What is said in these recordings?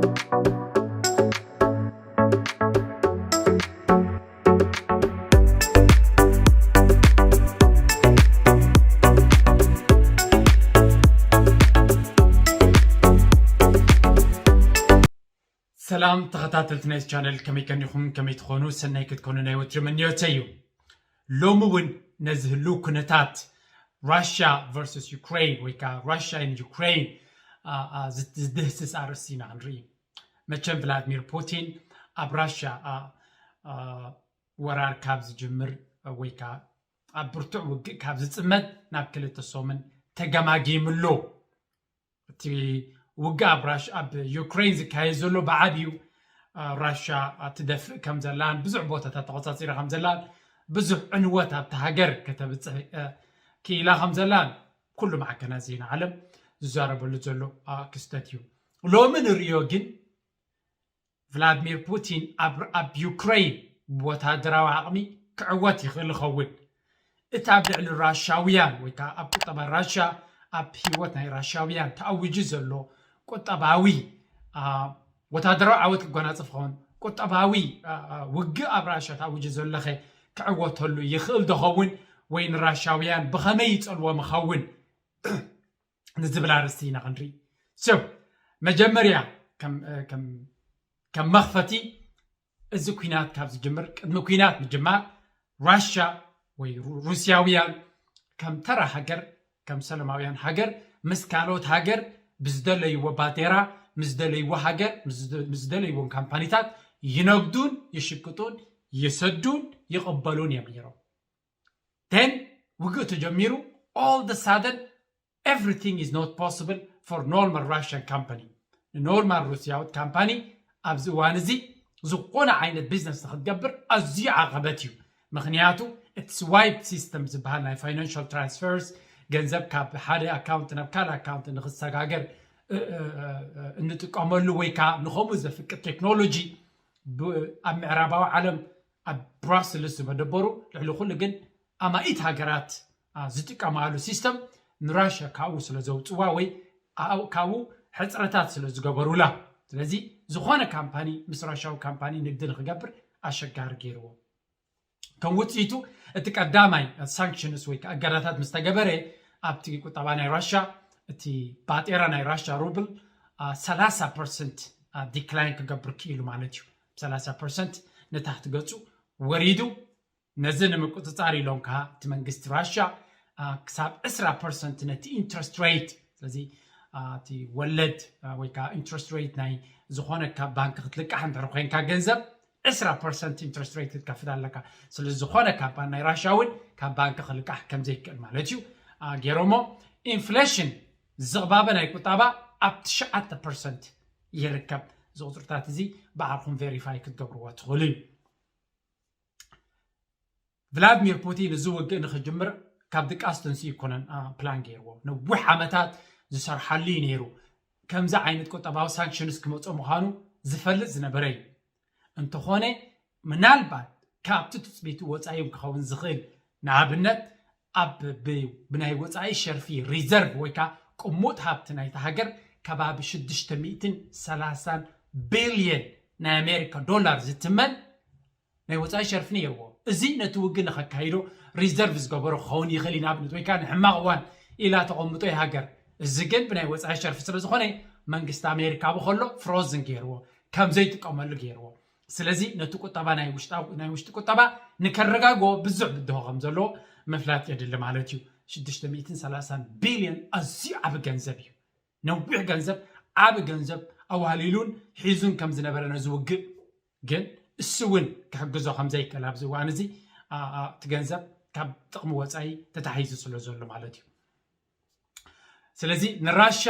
ሰላም ተኸታተልቲ ናይዚ ቻነል፣ ከመይ ቀኒኹም? ከመይ ትኾኑ? ሰናይ ክትኮኑ ናይ ወትሪ ምንዮተይ እዩ። ሎሚ እውን ነዚ ህልው ኩነታት ራሽያ ቨርሰስ ዩክሬን ወይ ከዓ ራሽያ ን ዩክሬን ዝድህስስ ኣርእስቲ ኢና ክንርኢ። መቸም ቭላድሚር ፑቲን ኣብ ራሽያ ወራር ካብ ዝጅምር ወይ ከዓ ኣብ ብርቱዕ ውግእ ካብ ዝፅመድ ናብ ክልተ ሰሙን ተገማጊምሎ። እቲ ውግእ ኣብ ራሽ ኣብ ዩክሬን ዝካየድ ዘሎ ብዓብዩ ራሽያ ትደፍእ ከም ዘላን ብዙሕ ቦታታት ተቆፃፂራ ከም ዘላን ብዙሕ ዕንወት ኣብቲ ሃገር ከተብፅሕ ክኢላ ከም ዘላን ኩሉ ማዕከናት ዜና ዓለም ዝዛረበሉ ዘሎ ክስተት እዩ። ሎሚ ንሪኦ ግን ቭላድሚር ፑቲን ኣብ ዩክሬን ብወታደራዊ ዓቕሚ ክዕወት ይኽእል ይኸውን። እቲ ኣብ ልዕሊ ራሻውያን ወይ ከዓ ኣብ ቁጠባ ራሻ ኣብ ህይወት ናይ ራሻውያን ተኣዊጁ ዘሎ ቁጠባዊ ወታደራዊ ዓወት ክጎናፅፍ ኸውን ቁጠባዊ ውግእ ኣብ ራሻ ተኣዊጁ ዘለኸ ክዕወተሉ ይኽእል ዶ ኸውን ወይ ንራሻውያን ብኸመይ ይፀልዎም ይኸውን ንዝብል ኣርእስቲ ኢና ክንርኢ። So መጀመርያ ከም መኽፈቲ እዚ ኩናት ካብ ዝጅምር ቅድሚ ኩናት ምጅማር ራሻ ወይ ሩስያውያን ከም ተራ ሃገር ከም ሰለማውያን ሃገር ምስ ካልኦት ሃገር ብዝደለይዎ ባንዴራ ምስ ዝደለይዎ ሃገር ምስ ዝደለይዎም ካምፓኒታት ይነግዱን ይሽቅጡን ይሰዱን ይቕበሉን እዮም ነይሮም። Then ውግእ ተጀሚሩ all the sudden everything is not possible for normal Russian company። ንኖርማል ሩስያዊት ካምፓኒ ኣብዚ እዋን እዚ ዝኾነ ዓይነት ቢዝነስ ንክትገብር ኣዝዩ ዓቐበት እዩ። ምክንያቱ እቲ ስዋይፕ ሲስተም ዝበሃል ናይ ፋይናንሻል ትራንስፈርስ ገንዘብ ካብ ሓደ ኣካውንት ናብ ካልእ ኣካውንት ንክሰጋገር እንጥቀመሉ ወይ ከዓ ንከምኡ ዘፍቅድ ቴክኖሎጂ ኣብ ምዕራባዊ ዓለም ኣብ ብራስልስ ዝመደበሩ ልዕሊ ኩሉ ግን ኣማኢት ሃገራት ዝጥቀማሉ ሲስተም ንራሽያ ካብኡ ስለ ዘውፅዋ ወይ ካብኡ ሕፅረታት ስለ ዝገበሩላ ስለዚ ዝኾነ ካምፓኒ ምስ ራሽያዊ ካምፓኒ ንግዲ ንክገብር ኣሸጋሪ ገይርዎ። ከም ውፅኢቱ እቲ ቀዳማይ ሳንክሽንስ ወይ እገዳታት ምስ ተገበረ ኣብቲ ቁጠባ ናይ ራሽያ እቲ ባጤራ ናይ ራሽያ ሩብል ሰላሳ ፐርሰንት ዲክላይን ክገብር ክኢሉ ማለት እዩ። ሰላሳ ፐርሰንት ንታሕቲ ገፁ ወሪዱ። ነዚ ንምቁፅፃር ኢሎም ከዓ እቲ መንግስቲ ራሽያ ክሳብ ዕስራ ፐርሰንት ነቲ ኢንትረስት ሬት ስለዚ እቲ ወለድ ወይ ከዓ ኢንትረስት ሬት ናይ ዝኾነ ካብ ባንክ ክትልቃሕ እንድሕር ኮይንካ ገንዘብ ዕስራ ፐርሰንት ኢንትረስት ሬት ክትከፍል ኣለካ። ስለዚ ዝኾነ ካምፓኒ ናይ ራሽያ እውን ካብ ባንክ ክልቃሕ ከምዘይክእል ማለት እዩ ገይሮሞ። ኢንፍሌሽን ዝቕባበ ናይ ቁጠባ ኣብ ትሽዓተ ፐርሰንት ይርከብ። እዚ ቁፅርታት እዚ ባዕልኹም ቬሪፋይ ክትገብርዎ ትኽእሉ እዩ። ቭላድሚር ፑቲን እዚ ውግእ ንክጅምር ካብ ድቃስ ተንስኡ ኣይኮነን ፕላን ገይርዎ። ነዊሕ ዓመታት ዝሰርሓሉ እዩ ነይሩ። ከምዚ ዓይነት ቁጠባዊ ሳንክሽንስ ክመፅኦ ምዃኑ ዝፈልጥ ዝነበረ እዩ። እንተኾነ ምናልባት ካብቲ ትፅቢቱ ወፃኢ ክኸውን ዝኽእል ንኣብነት ኣብ ብናይ ወፃኢ ሸርፊ ሪዘርቭ ወይ ከዓ ቅሙጥ ሃብቲ ናይቲ ሃገር ከባቢ ሽዱሽተ ሚእትን ሰላሳን ቢልየን ናይ ኣሜሪካ ዶላር ዝትመን ናይ ወፃኢ ሸርፊ ነይርዎ። እዚ ነቲ ውግእ ንኸካይዶ ሪዘርቭ ዝገበሮ ክኸውን ይኽእል እዩ ንኣብነት ወይ ከዓ ንሕማቕ እዋን ኢላ ተቐምጦ እያ ሃገር። እዚ ግን ብናይ ወፃኢ ሸርፊ ስለ ዝኾነ መንግስቲ ኣሜሪካ ብኸሎ ፍሮዝን ገይርዎ ከም ዘይጥቀመሉ ገይርዎ። ስለዚ ነቲ ቁጠባ ናይ ውሽጣዊ ናይ ውሽጢ ቁጠባ ንከረጋግኦ ብዙሕ ብድሆ ከም ዘለዎ ምፍላጥ የድሊ ማለት እዩ። ሽዱሽተ ሚእትን ሰላሳን ቢልዮን ኣዝዩ ዓቢ ገንዘብ እዩ። ነዊሕ ገንዘብ ዓቢ ገንዘብ ኣዋህሊሉን ሒዙን ከም ዝነበረ ነዚ ውግእ ግን እሱ እውን ክሕግዞ ከም ዘይክእል ኣብዚ እዋን እዚ እቲ ገንዘብ ካብ ጥቕሚ ወፃኢ ተታሒዙ ስለ ዘሎ ማለት እዩ። ስለዚ ንራሻ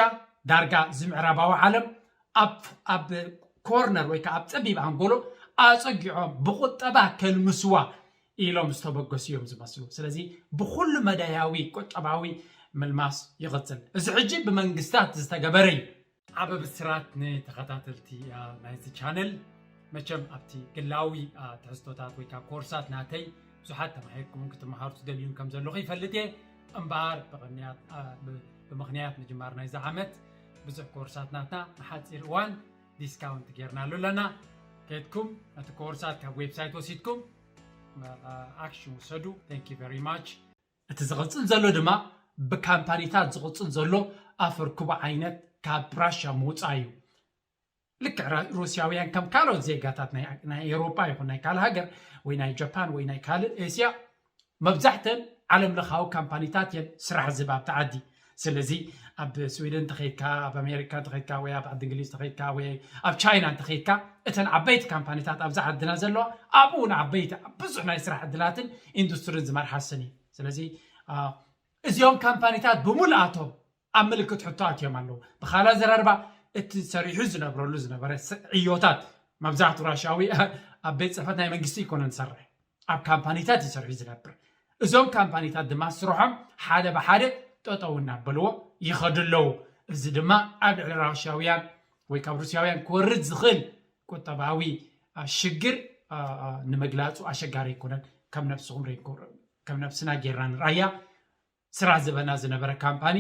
ዳርጋ እዚ ምዕራባዊ ዓለም ኣብ ኣብ ኮርነር ወይ ከዓ ኣብ ፀቢብ ኣንጎሎ ኣፀጊዖም ብቁጠባ ከልምስዋ ኢሎም ዝተበገሱ እዮም ዝመስሉ። ስለዚ ብኩሉ መዳያዊ ቁጠባዊ ምልማስ ይቕፅል። እዚ ሕጂ ብመንግስታት ዝተገበረ እዩ። ዓቢ ብስራት ንተኸታተልቲ ናይዚ ቻነል። መቸም ኣብቲ ግላዊ ትሕዝቶታት ወይ ከዓ ኮርሳት ናተይ ብዙሓት ተማሂርኩምን ክትመሃሩ ትደልዩን ከም ዘለኹ ይፈልጥ እየ። እምበኣር ብቕንያት ብምኽንያት ምጅማር ናይዚ ዓመት ብዙሕ ኮርሳት ናትና ንሓፂር እዋን ዲስካውንት ጌርናሉ ኣለና። ከድኩም ነቲ ኮርሳት ካብ ዌብሳይት ወሲድኩም ኣክሽን ውሰዱ። Thank you very much። እቲ ዝቕጽል ዘሎ ድማ ብካምፓኒታት ዝቕጽል ዘሎ ኣፈርክቡ ዓይነት ካብ ራሻ ምውፃእ እዩ። ልክዕ ራ- ሩስያውያን ከም ካልኦት ዜጋታት ናይ ናይ ኤውሮጳ ይኹን ናይ ካልእ ሃገር ወይ ናይ ጃፓን ወይ ናይ ካልእ ኤስያ መብዛሕተን ዓለም ለኻዊ ካምፓኒታት እየን ስራሕ ዝህባ ኣብቲ ዓዲ። ስለዚ ኣብ ስዊድን ተኸይድካ፣ ኣብ ኣሜሪካ ተኸይድካ፣ ወይ ኣብ ዓዲ እንግሊዝ ተኸይድካ፣ ወይ ኣብ ቻይና እንተኸይድካ፣ እተን ዓበይቲ ካምፓኒታት ኣብዛ ዓድና ዘለዋ ኣብኡ እውን ዓበይቲ ብዙሕ ናይ ስራሕ ዕድላትን ኢንዱስትሪን ዝመርሓ ሰን እዩ። ስለዚ እዚኦም ካምፓኒታት ብምልኣቶም ኣብ ምልክት ሕቶ ኣትዮም ኣለዉ። ብኻላ ዘራርባ እቲ ሰሪሑ ዝነብረሉ ዝነበረ ዕዮታት መብዛሕቱ ራሻዊ ኣብ ቤት ፅሕፈት ናይ መንግስቲ ይኮነ ዝሰርሕ፣ ኣብ ካምፓኒታት ይሰርሑ ዝነብር። እዞም ካምፓኒታት ድማ ስርሖም ሓደ ብሓደ ጠጠው እናበልዎ ይኸዱ ኣለዉ። እዚ ድማ ኣብ ልዕሊ ራሻውያን ወይ ካብ ሩስያውያን ክወርድ ዝኽእል ቁጠባዊ ሽግር ንምግላፁ ኣሸጋሪ ኣይኮነን። ከም ነብስኹም ከም ነብስና ጌርና ንራያ ስራሕ ዝበና ዝነበረ ካምፓኒ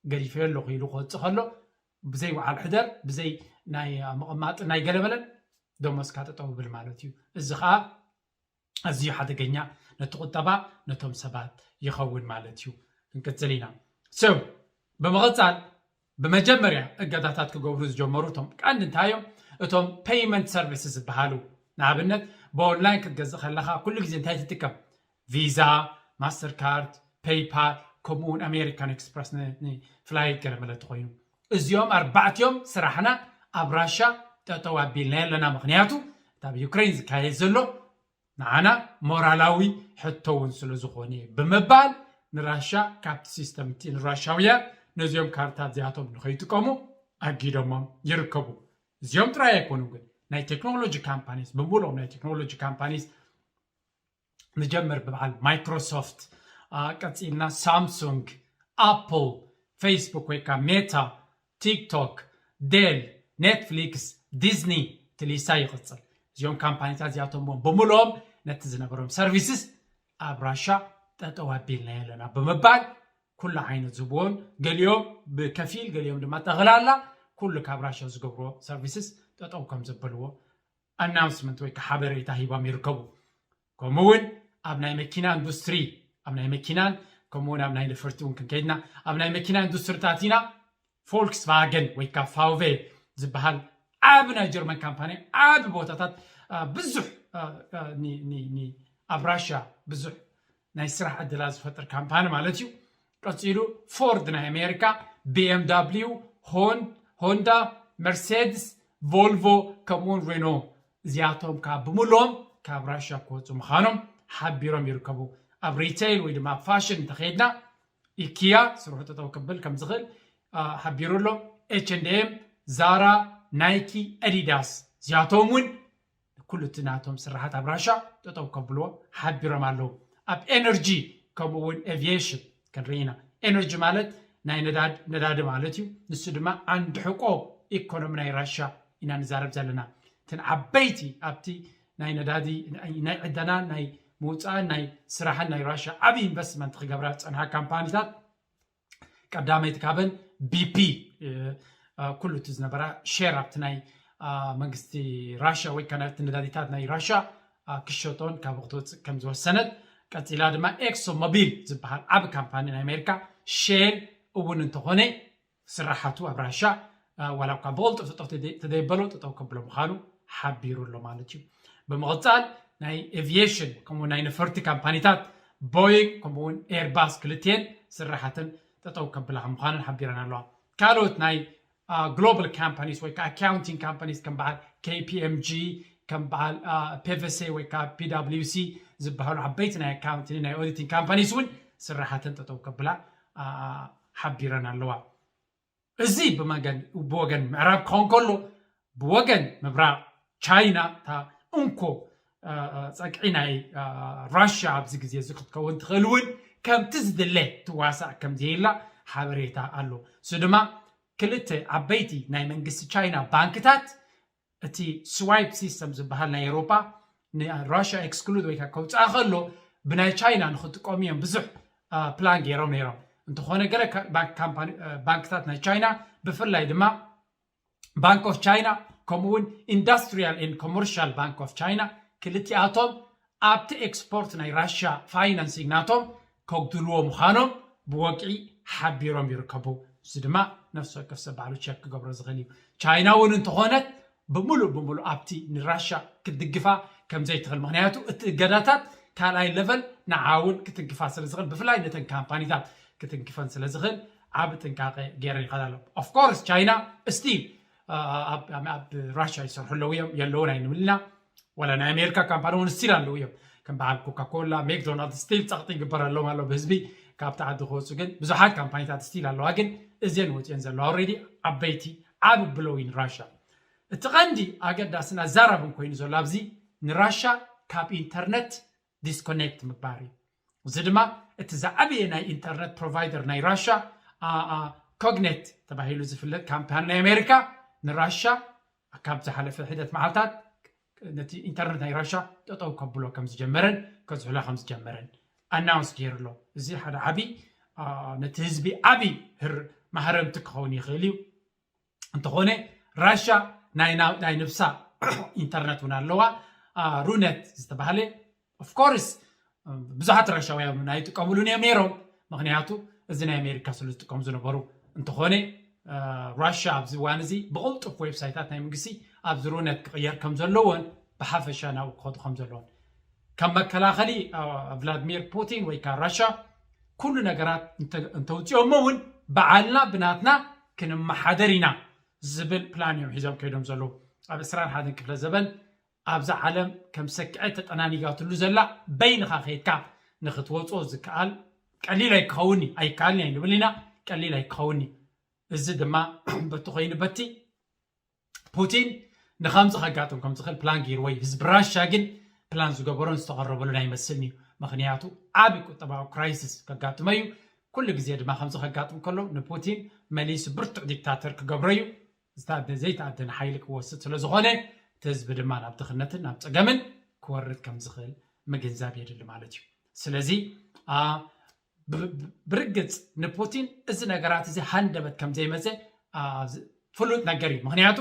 ገዲፈዮ ኣለኹ ኢሉ ክወፅእ ከሎ ብዘይ ወዓል ሕደር ብዘይ ናይ ምቕማጥ ናይ ገለበለን ደሞዝካ ጠጠው ብል ማለት እዩ። እዚ ከዓ ኣዝዩ ሓደገኛ ነቲ ቁጠባ ነቶም ሰባት ይኸውን ማለት እዩ። ክንቅፅል ኢና። So ብምቕፃል ብመጀመርያ እገዳታት ክገብሩ ዝጀመሩ እቶም ቀንዲ እንታይ እዮም? እቶም payment services ዝበሃሉ ንኣብነት ብኦንላይን ክትገዝእ ከለካ ኩሉ ግዜ እንታይ ትጥቀም? ቪዛ፣ ማስተርካርድ፣ ፔይፓል ከምኡ እውን ኣሜሪካን ኤክስፕረስ ንፍላይት ገለ መለ እንተኮይኑ እዚኦም ኣርባዕቲኦም ስራሕና ኣብ ራሻ ጠጠው ኣቢልና ኣለና። ምክንያቱ እታ ኣብ ዩክሬን ዝካየድ ዘሎ ንዓና ሞራላዊ ሕቶ እውን ስለ ዝኾነ እዩ ብምባል ንራሻ ካብቲ ሲስተም እቲ ንራሻውያን ነዚኦም ካርድታት እዚኣቶም ንኸይጥቀሙ ኣጊዶሞም ይርከቡ። እዚኦም ጥራይ ኣይኮኑን ግን ናይ ቴክኖሎጂ ካምፓኒስ ብምሉኦም ናይ ቴክኖሎጂ ካምፓኒስ ንጀምር ብበዓል ማይክሮሶፍት ቀፂልና ሳምሱንግ፣ ኣፕል፣ ፌስቡክ ወይ ከዓ ሜታ፣ ቲክቶክ፣ ዴል፣ ኔትፍሊክስ፣ ዲዝኒ ትሊሳ ይቕፅል። እዚኦም ካምፓኒታት እዚኣቶም እውን ብምልኦም ነቲ ዝነበሮም ሰርቪስስ ኣብ ራሻ ጠጠው ኣቢልናዮ ኣለና ብምባል ኩሉ ዓይነት ዝህብዎን ገሊኦም ብከፊል ገሊኦም ድማ ጠቕላላ ኩሉ ካብ ራሻ ዝገብርዎ ሰርቪስስ ጠጠው ከም ዘበልዎ ኣናውንስመንት ወይ ከዓ ሓበሬታ ሂቦም ይርከቡ። ከምኡ እውን ኣብ ናይ መኪና ኢንዱስትሪ ኣብ ናይ መኪናን ከምኡ እውን ኣብ ናይ ነፈርቲ እውን ክንከይድና ኣብ ናይ መኪና ኢንዱስትሪታት ኢና ፎልክስቫገን ወይ ከዓ ፋውቬ ዝበሃል ዓብ ናይ ጀርመን ካምፓኒ ዓብ ቦታታት ብዙሕ ኣብ ራሽያ ብዙሕ ናይ ስራሕ ዕድላ ዝፈጥር ካምፓኒ ማለት እዩ። ቀፂሉ ፎርድ ናይ ኣሜሪካ፣ ቢኤምዳብሊው፣ ሆንዳ፣ መርሴድስ፣ ቮልቮ ከምኡውን ሬኖ እዚኣቶም ካብ ብምሎም ካብ ራሽያ ክወፁ ምዃኖም ሓቢሮም ይርከቡ። ኣብ ሪቴይል ወይ ድማ ኣብ ፋሽን እንተኸይድና ኢኪያ ስርሑ ጠጠው ክብል ከም ዝኽእል ሓቢሩ ኣሎ። ኤች ኤንድ ኤም፣ ዛራ፣ ናይኪ፣ ኣዲዳስ እዚኣቶም እውን ኩሉ እቲ ናቶም ስራሓት ኣብ ራሻ ጠጠው ከብልዎ ሓቢሮም ኣለዉ። ኣብ ኤነርጂ ከምኡ እውን ኤቪዬሽን ክንርኢ ኢና። ኤነርጂ ማለት ናይ ነዳዲ ማለት እዩ። ንሱ ድማ ዓንዲ ሕቆ ኢኮኖሚ ናይ ራሻ ኢና ንዛረብ ዘለና። እተን ዓበይቲ ኣብቲ ናይ ነዳዲ ናይ ዕደናን ናይ ምውፃእን ናይ ስራሕን ናይ ራሻ ዓብዪ ኢንቨስትመንት ክገብራ ዝፀንሓ ካምፓኒታት ቀዳመይቲ ካብን ቢፒ ኩሉ እቲ ዝነበራ ሼር ኣብቲ ናይ መንግስቲ ራሻ ወይ ከዓ ናብቲ ነዳዲታት ናይ ራሻ ክሸጦን ካብ ክትወፅእ ከም ዝወሰነት ቀፂላ ድማ ኤክሶ ሞቢል ዝበሃል ዓብ ካምፓኒ ናይ ኣሜሪካ ሼል እውን እንተኾነ ስራሓቱ ኣብ ራሻ ዋላ እኳ ብቕልጡፍ ጠጠው ተደይበሎ ጠጠው ከብሎ ምዃኑ ሓቢሩ ኣሎ ማለት እዩ። ብምቕፃል ናይ ኤቪዬሽን ከምኡ ናይ ነፈርቲ ካምፓኒታት ቦይንግ ከምኡውን ኤርባስ ክልቴን ስራሓትን ጠጠው ከብላ ምዃነን ሓቢረን ኣለዋ። ካልኦት ናይ ግሎባል ካምፓኒስ ወይ ከዓ ኣካውንቲንግ ካምፓኒስ ከም በዓል ኬፒኤምጂ ከም በዓል ፔቨሴ ወይ ከዓ ፒዳብሊውሲ ዝበሃሉ ዓበይቲ ናይ ኣካውንቲንግ ናይ ኦዲቲንግ ካምፓኒስ እውን ስራሓተን ጠጠው ከብላ ሓቢረን ኣለዋ። እዚ ብመገን ብወገን ምዕራብ ክኸውን ከሎ ብወገን ምብራቕ ቻይና እታ እንኮ ፀግዒ ናይ ራሽያ ኣብዚ ግዜ እዚ ክትከውን ትኽእል እውን ከምቲ ዝድለ ትዋሳእ ከም ዘየላ ሓበሬታ ኣሎ። እሱ ድማ ክልተ ዓበይቲ ናይ መንግስቲ ቻይና ባንክታት እቲ ስዋይፕ ሲስተም ዝበሃል ናይ ኤውሮፓ ንራሽያ ኤክስክሉድ ወይ ከውፅኣ ከሎ ብናይ ቻይና ንክጥቀሙ እዮም ብዙሕ ፕላን ገይሮም ነይሮም። እንተኾነ ገለ ባንክታት ናይ ቻይና ብፍላይ ድማ ባንክ ኦፍ ቻይና ከምኡ እውን Industrial and Commercial Bank of China ክልቲኣቶም ኣብቲ ኤክስፖርት ናይ ራሽያ ፋይናንሲንግ ናቶም ከጉድልዎ ምዃኖም ብወግዒ ሓቢሮም ይርከቡ። እዚ ድማ ነፍሲ ወከፍ ሰብ ባዕሉ ቸክ ክገብሮ ዝኽእል እዩ። ቻይና እውን እንተኾነት ብምሉእ ብምሉእ ኣብቲ ንራሽያ ክትድግፋ ከም ዘይትኽእል፣ ምኽንያቱ እቲ እገዳታት ካልኣይ ለቨል ንዓ እውን ክትንክፋ ስለ ዝኽእል፣ ብፍላይ ነተን ካምፓኒታት ክትንክፈን ስለ ዝኽእል ዓቢ ጥንቃቐ ገይረን ይኸዳ ኣሎ። ኦፍኮርስ ቻይና ስቲል ኣብ ራሽያ ይሰርሑ ኣለዉ እዮም የለውን ኣይንብል ኢና። ዋላ ናይ ኣሜሪካ ካምፓኒ እውን ስቲል ኣለዉ እዮም። ከም በዓል ኮካኮላ፣ ሜክዶናልድ ስቲል ጸቕጢ ይግበረሎም ኣሎ ብህዝቢ። ካብቲ ዓዲ ክወፁ ግን ብዙሓት ካምፓኒታት ስቲል ኣለዋ፣ ግን እዚን ወፅኦን ዘለዋ ኦልሬዲ ዓበይቲ ዓቢ ብሎዊን ራሻ። እቲ ቀንዲ ኣገዳስን ኣዛራብን ኮይኑ ዘሎ ኣብዚ ንራሻ ካብ ኢንተርነት ዲስኮኔክት ምግባር እዩ። እዚ ድማ እቲ ዝዓበየ ናይ ኢንተርነት ፕሮቫይደር ናይ ራሻ ኮግኔት ተባሂሉ ዝፍለጥ ካምፓኒ ናይ ኣሜሪካ ንራሻ ካብ ዝሓለፈ ሒደት መዓልታት ነቲ ኢንተርነት ናይ ራሻ ጠጠው ከብሎ ከም ዝጀመረን ከዝሕሎ ከም ዝጀመረን ኣናውንስ ገይሩ ኣሎ። እዚ ሓደ ዓቢ ነቲ ህዝቢ ዓቢ ማህረምቲ ክኸውን ይኽእል እዩ። እንተኾነ ራሻ ናይ ነብሳ ኢንተርነት እውን ኣለዋ። ሩነት ዝተባሃለ ኦፍኮርስ ብዙሓት ራሻውያን እውን ኣይጥቀምሉን እዮም ነይሮም፣ ምክንያቱ እዚ ናይ ኣሜሪካ ስለ ዝጥቀሙ ዝነበሩ። እንተኾነ ራሻ ኣብዚ እዋን እዚ ብቕልጡፍ ዌብሳይታት ናይ መንግስቲ ኣብዚ ሩነት ክቕየር ከም ዘለዎን ብሓፈሻ ናብኡ ክኸዱ ከም ዘለዎን ከም መከላኸሊ ቭላድሚር ፑቲን ወይ ከዓ ራሻ ኩሉ ነገራት እንተውፅኦሞ እውን በዓልና ብናትና ክንመሓደር ኢና ዝብል ፕላን እዮም ሒዞም ከይዶም ዘለዉ። ኣብ ዕስራን ሓደን ክፍለ ዘበን ኣብዛ ዓለም ከም ሰክዐ ተጠናኒጋትሉ ዘላ በይንኻ ከይድካ ንክትወፅኦ ዝከኣል ቀሊል ኣይክኸውን ኣይከኣልን ኣይንብል ኢና። ቀሊል ኣይክኸውን። እዚ ድማ በቲ ኮይኑ በቲ ፑቲን ንከምዚ ከጋጥም ከም ዝኽእል ፕላን ገይርዎ እዩ። ህዝቢ ራሻ ግን ፕላን ዝገበሮን ዝተቐረበሉን ኣይመስልን እዩ። ምክንያቱ ዓቢ ቁጠባዊ ክራይሲስ ከጋጥሞ እዩ። ኩሉ ግዜ ድማ ከምዚ ከጋጥም ከሎ ንፑቲን መሊሱ ብርቱዕ ዲክታተር ክገብሮ እዩ። ዝተኣደ ዘይተኣደነ ሓይሊ ክወስድ ስለ ዝኾነ እቲ ህዝቢ ድማ ናብ ድኽነትን ናብ ጸገምን ክወርድ ከም ዝኽእል ምግንዛብ የድሊ ማለት እዩ። ስለዚ ብርግጽ ንፑቲን እዚ ነገራት እዚ ሃንደበት ከም ዘይመፀ ፍሉጥ ነገር እዩ። ምክንያቱ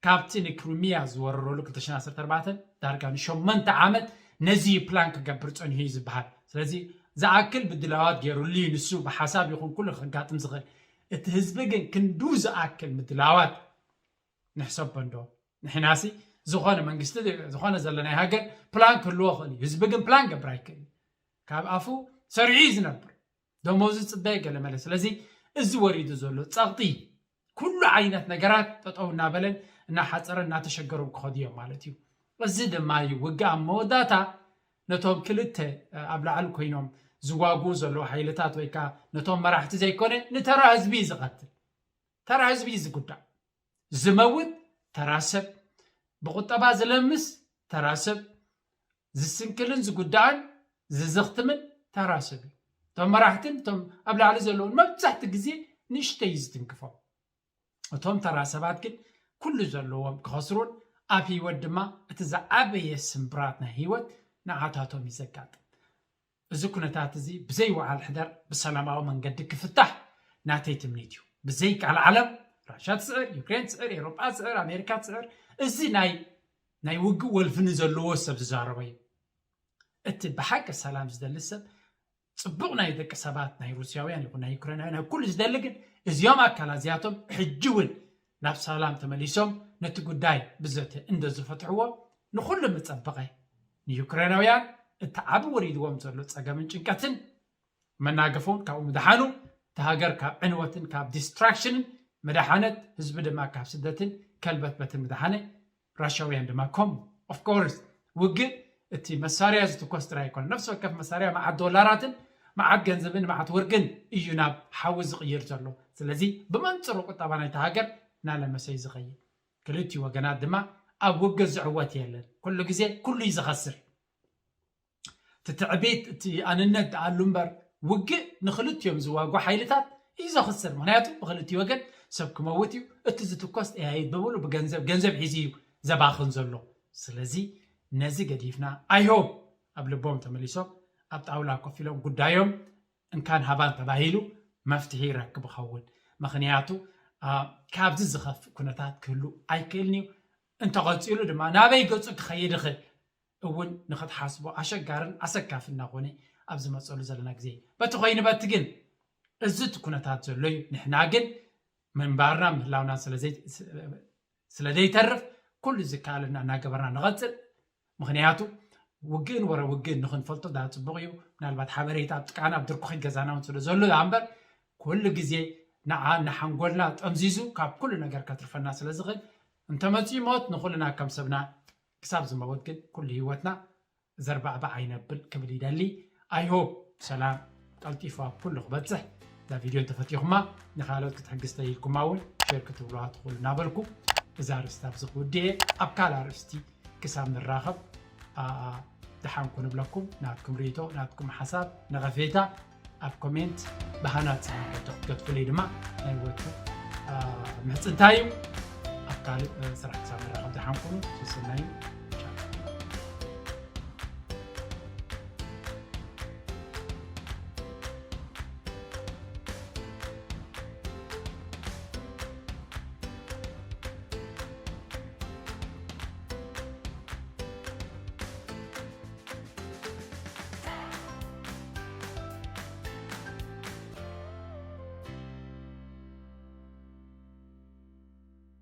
ካብቲ ንክሪሚያ ዝወረረሉ ክልተ ሽሕን ዓሰርተ ኣርባዕተን ዳርጋ ንሸመንተ ዓመት ነዚ ፕላን ክገብር ፀኒሑ እዩ ዝበሃል። ስለዚ ዝኣክል ብድላዋት ገይሩሉ እዩ ንሱ ብሓሳብ ይኹን ኩሉ ከጋጥም ዝኽእል። እቲ ህዝቢ ግን ክንዱ ዝኣክል ምድላዋት ንሕሰቦ እንዶ ንሕናሲ ዝኾነ መንግስቲ ዝኾነ ዘለናይ ሃገር ፕላን ክህልዎ ይኽእል እዩ። ህዝቢ ግን ፕላን ገብር ኣይክእል እዩ። ካብ ኣፉ ሰሪዑ እዩ ዝነብር። ደሞዙ ዝፅበየ ገለ መለ። ስለዚ እዚ ወሪዱ ዘሎ ፀቕጢ ኩሉ ዓይነት ነገራት ጠጠው እናበለን እናሓፀረን እናተሸገሩን ክኸዱ እዮም ማለት እዩ። እዚ ድማ እዩ ውግእ ኣብ መወዳእታ ነቶም ክልተ ኣብ ላዕሊ ኮይኖም ዝዋግኡ ዘለዉ ሓይልታት ወይ ከዓ ነቶም መራሕቲ ዘይኮነ ንተራ ህዝቢ እዩ ዝቐትል። ተራ ህዝቢ እዩ ዝጉዳእ። ዝመውት ተራ ሰብ፣ ብቁጠባ ዝለምስ ተራ ሰብ፣ ዝስንክልን ዝጉዳእን ዝዘኽትምን ተራ ሰብ እዩ። እቶም መራሕትን እቶም ኣብ ላዕሊ ዘለውን መብዛሕቲ ግዜ ንእሽተይ እዩ ዝትንክፎም። እቶም ተራ ሰባት ግን ኩሉ ዘለዎም ክኸስሩን ኣብ ህይወት ድማ እቲ ዝዓበየ ስምብራት ናይ ህይወት ንዓታቶም እዩ ዘጋጥም። እዚ ኩነታት እዚ ብዘይ ወዓል ሕደር ብሰላማዊ መንገዲ ክፍታሕ ናተይ ትምኒት እዩ። ብዘይ ቃል ዓለም ራሻ ትስዕር፣ ዩክሬን ትስዕር፣ ኤሮጳ ትስዕር፣ ኣሜሪካ ትስዕር። እዚ ናይ ናይ ውግእ ወልፊ ንዘለዎ ሰብ ዝዛረቦ እዩ። እቲ ብሓቂ ሰላም ዝደሊ ሰብ ጽቡቕ ናይ ደቂ ሰባት ናይ ሩስያውያን ይኹን ናይ ዩክሬናውያን ናይ ኩሉ ዝደሊ ግን እዚኦም ኣካላት እዚኣቶም ሕጂ እውን ናብ ሰላም ተመሊሶም ነቲ ጉዳይ ብዘተ እንደ ዝፈትሕዎ ንኹሉ ምጸበቐ። ንዩክሬናውያን እቲ ዓቢ ወሪድዎም ዘሎ ጸገምን ጭንቀትን መናገፎም ካብኡ ምድሓኑ፣ እቲ ሃገር ካብ ዕንወትን ካብ ዲስትራክሽንን ምድሓነት፣ ህዝቢ ድማ ካብ ስደትን ከልበትበትን ምድሓነ፣ ራሻውያን ድማ ከምኡ። ኦፍኮርስ ውግእ እቲ መሳርያ ዝትኮስ ጥራይ ኣይኮነ። ነፍሲ ወከፍ መሳርያ መዓት ዶላራትን መዓት ገንዘብን መዓት ወርቅን እዩ ናብ ሓዊ ዝቕይር ዘሎ። ስለዚ ብመንጽሩ ቁጠባ ናይቲ ሃገር እናለመሰ እዩ ዝኸይድ። ክልቲኡ ወገናት ድማ ኣብ ውግእ ዝዕወት የለን። ኩሉ ግዜ ኩሉ እዩ ዝኸስር። እቲ ትዕቢት፣ እቲ ኣንነት ደኣሉ እምበር ውግእ ንክልቲኦም ዝዋጉ ሓይልታት እዩ ዘኽስር። ምክንያቱ ብክልቲኡ ወገን ሰብ ክመውት እዩ። እቲ ዝትኮስ ጠያይት ብምሉ ብገንዘብ ገንዘብ ሒዙ እዩ ዘባኽን ዘሎ። ስለዚ ነዚ ገዲፍና ኣይሆብ ኣብ ልቦም ተመሊሶም ኣብ ጣውላ ኮፍ ኢሎም ጉዳዮም እንካን ሃባን ተባሂሉ መፍትሒ ይረክብ ይኸውን። ምክንያቱ ካብዚ ዝኸፍእ ኩነታት ክህሉ ኣይክእልን እዩ። እንተቐፂሉ ድማ ናበይ ገፁ ክኸይድ ይኽእል እውን ንኽትሓስቦ ኣሸጋርን ኣሰካፊ እናኾነ ኣብ ዝመፀሉ ዘለና ግዜ እዩ። በቲ ኮይኑ በቲ ግን እዚ እቲ ኩነታት ዘሎ እዩ። ንሕና ግን ምንባርና ምህላውና ስለ ዘይተርፍ ኩሉ ዝከኣለና እናገበርና ንቐፅል። ምኽንያቱ ውግእን ወረ ውግእን ንኽንፈልጦ ዳ ፅቡቕ እዩ። ምናልባት ሓበሬታ ኣብ ጥቃና ኣብ ድርኩኺት ገዛና እውን ስለ ዘሎ ዳ እምበር ኩሉ ግዜ ንዓ ንሓንጎልና ጠምዚዙ ካብ ኩሉ ነገር ከትርፈና ስለ ዝኽእል እንተመፅኡ ሞት ንኹልና ከም ሰብና ክሳብ ዝመወት ግን ኩሉ ህይወትና ዘርባዕባዕ ኣይነብል ክብል ይደሊ። I hope ሰላም ቀልጢፉ ኣብ ኩሉ ክበፅሕ እዛ ቪድዮ እንተፈቲኹማ ንካልኦት ክትሕግዝ ተይልኩማ እውን ሼር ክትብሉዋ ትኽእሉ እናበልኩ እዛ ኣርእስቲ ኣብዚ ክውድየ ኣብ ካልእ ኣርእስቲ ክሳብ ንራኸብ ደሓንኩ ንብለኩም። ናትኩም ርእቶ ናትኩም ሓሳብ ነቐፌታ ኣብ ኮሜንት ብሃናፂ መንገዲ ክትገድፉለይ ድማ ናይ ወትሩ ምሕፅንታ እዩ። ኣብ ካልእ ስራሕ ክሳብ ንራኸብ ደሓንኩኑ ስስናዩ።